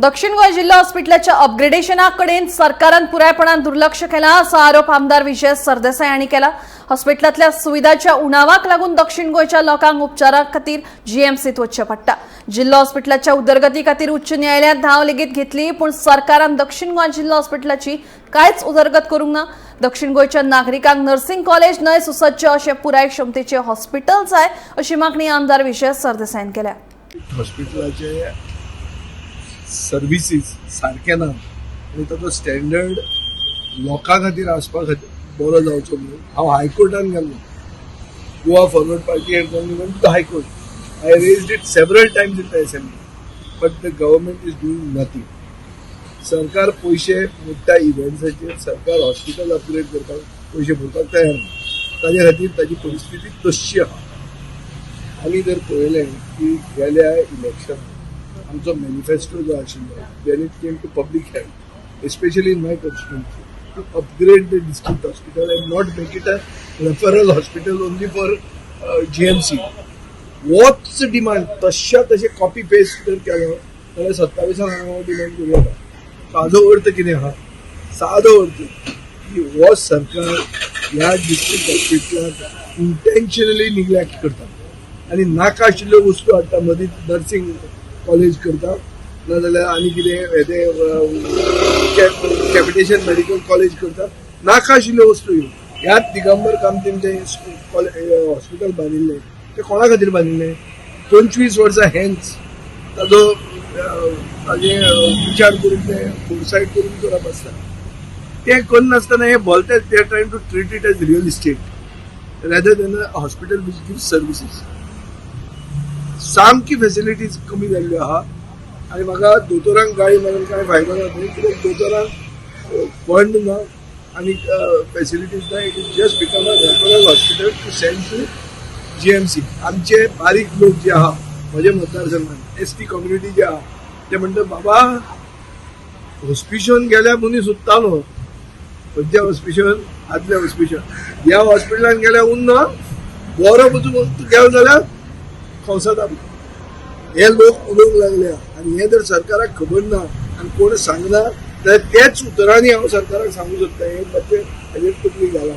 दक्षिण गोंय जिल्हो हॉस्पिटलाच्या अपग्रेडेशना कडेन सरकारान पुरायपणान दुर्लक्ष केलां असो आरोप आमदार विजय सरदेसाय हांणी केला. हॉस्पिटलांतल्या सुविधाच्या उणावाक लागून दक्षिण गोंयच्या लोकांक उपचारा खातीर जीएमसीत वचचें पडटा. जिल्हो हॉस्पिटलाच्या उदरगती खातीर उच्च न्यायालयांत धांव लेगीत घेतली, पूण सरकारान दक्षिण गोंय जिल्हो हॉस्पिटलाची कांयच उदरगत करूंक ना. दक्षिण गोंयच्या नागरिकांक नर्सिंग कॉलेज न्हय, सुसज्ज अशें पुराय क्षमतेचें हॉस्पिटल जाय अशी मागणी आमदार विजय सरदेसायान केल्या. हॉस्पिटलाचे सर्विसीस सारके ना आनी ताचो स्टँडर्ड लोकां खातीर आसपा खातीर बरो जावचो म्हणून हांव हायकोर्टान गेल्लो. Goa Forward Party had gone even to the High Court. I raised it several times in the assembly, but the government is doing nothing. सरकार पयशे मोडटा इव्हेंट्साचेर, सरकार हॉस्पिटल अपग्रेड करपाक पयशे भरपाक तयार ना. ताजे खातीर ताजी परिस्थिती तशी आहा. आमी जर पळयलें की गेल्या इलेक्शनाक आमचो मॅनिफेस्टो जो आशिल्लो, when it came to public health, especially in my constituency, to upgrade the district hospital and not make it a referral hospital only for GMC. होच डिमांड तश्या तशें कॉपी पेस्ट जर केलो जाल्यार 27 हांगा डिमांड करूं येता. हाजो अर्थ कितें आहा? सादो अर्थ की हो सरकार ह्या डिस्ट्रिक्ट हॉस्पिटलाक इंटेन्शनली निग्लेक्ट करता आनी नाका आशिल्ल्यो वस्तू हाडटा. मदींच नर्सिंग कॉलेज करता, नाजाल्यार आनी कितें तें कॅपिटेशन मेडिकल कॉलेज करता. नाका आशिल्ल्यो वस्तू ह्यो. ह्याच दिगंबर कामतीन तें हॉस्पिटल बांदिल्लें, तें कोणा खातीर बांदिल्लें? 25 वर्सां हेंच ताजो ताजे विचार करून, ते फोरसायट करून करप आसता. ते करनासतना हे बोलते. They are trying to treat it as real estate rather than a hospital which give services. सामकी फेसिलिटीज कमी जाल्ल्यो आहा आनी म्हाका दोतोरांक गाळी मारून कांय फायदो ना न्हय, कित्याक दोतोरांक फंड ना आनी फेसिलिटीज ना. It is just become a referral hospital to send to GMC. आमचे बारीक लोक जे आहा म्हज्या मतदारसंघात, एसटी कम्युनिटी जे आहा, ते म्हणटा, बाबा, हॉस्पिशन गेल्यार मनीस उत्तालो. खंयच्या हॉस्पिशन? आदल्या हॉस्पिशन. ह्या हॉस्पिटलान गेल्यार उरना, बरो वचून गेलो जाल्यार कंवसात. हे लोक उलोवंक लागल्या आनी हें जर सरकाराक खबर ना आनी कोण सांगना जाल्यार त्याच उतरांनी हांव सरकाराक सांगू सोदता, हें मातशें हाजेर तकली घाला.